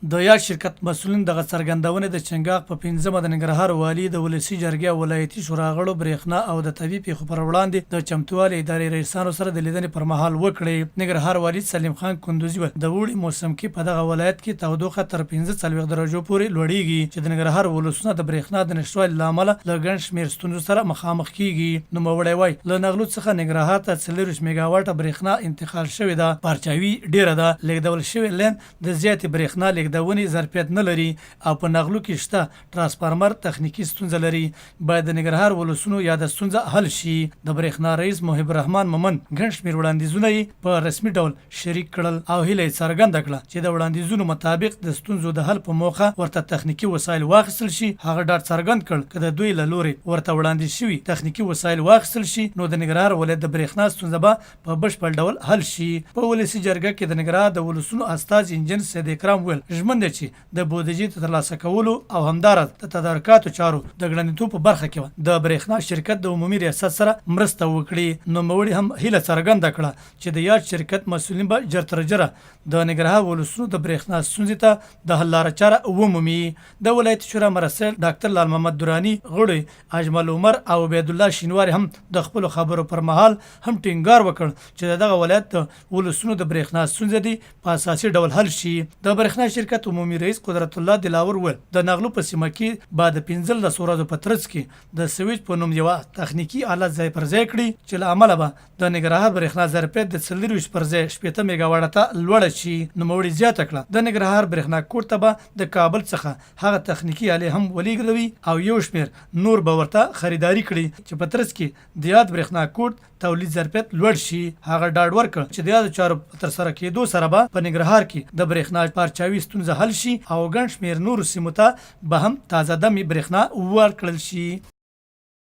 د یاد شرکت مسؤلین دغه څرګندونې د چنګاښ په پنځمه د ننګرهار والي، د ولسي جرګې او ولایتي شورا غړو، برېښنا او د طبیعي پېښو پر وړاندې د چمتووالي ادارې رئیسانو سره د لیدنې پر مهال وکړې. ننګرهار والي سلیم خان کندوزي وویل، د اوړي موسم کې په دغه ولایت کې تودوخه تر 45 درجو پورې لوړېږي چې د ننګرهار ولسونه د برېښنا د نشتوالي له امله له ګڼ شمېر ستونزو سره مخامخ کېږي. نوموړی وايي، له نغلو څخه ننګرهار ته 24 مېګاواټه برېښنا انتقال شوې ده، پارچاوي ډېره ده، لېږدول شوی لین د زیاتې برېښنا لېږدونې ظرفیت نه لري او په نغلو کې شته ټرانسفارمر تخنیکي ستونزه لري، باید د ننګرهار ولسونو یاده ستونزه حل شي. د برېښنا رئیس محب الرحمن مومند ګڼ شمېر وړاندیزونه یې په رسمي ډول شریک کړل او هیله یې څرګنده کړه چې د وړاندیزونو مطابق د ستونزو د حل په موخه ورته تخنیکي وسایل واخیستل شي. هغه ډاډ څرګند کړ که د دوی له لورې ورته وړاندیز شوي تخنیکي وسایل واخیستل شي نو د ننګرهار ولایت د برېښنا ستونزه به په بشپړ ډول حل شي. په ولسي جرګه کې د ننګرهار د ولسونو استازي انجن سید اکرام وویل، ژمن دی چې د بودجې د ترلاسه کولو او همداراز د تدارکاتو چارو د ګړندیتوب په برخه کې به د برېښنا شرکت د عمومي ریاست سره مرسته وکړي. نوموړي هم هیله څرګنده کړه چې د یاد شرکت مسؤلین به ژر تر ژره د ننګرهار ولسونو د برېښنا ستونزې ته د حل لاره چاره ومومي. د ولایتي شورا مرستیال ډاکتر لال محمد دراني، غړي اجمل عمر او عبیدالله شینواري هم د خپلو خبرو پر مهال هم ټینګار وکړ چې د دغه ولایت د ولسونو د برېښنا ستونزه دې په اساسي ډول حل شي. د برېښنا شرکت عمومي رئیس قدرت الله دلاور وویل، د نغلو په سیمه کې به د 15 ورځو په ترڅ کې د سویچ په نوم یوه تخنیکي آله ځای پر ځای کړي چې له امله به د ننګرهار برېښنا ظرفیت د 24 پر ځای 60 میګاواټه ته لوړه شي. نوموړي زیاته کړه، د ننګرهار برېښنا کوټ ته به د کابل څخه هغه تخنیکي آلې هم ولېږدوي او یو شمېر نور به ورته خریداري کړي چې په ترڅ کې د یاد برېښنا کوټ تولید ظرفیت لوړ شي. هغه ډاډ ورکړ چې د یادو چارو په ترسره کېدو سره به په ننګرهار کې د برېښنا پارچاوي ستونزه حل شي او ګڼ شمېر نورو سیمو ته به هم تازه دمې برېښنا ورکړل شي.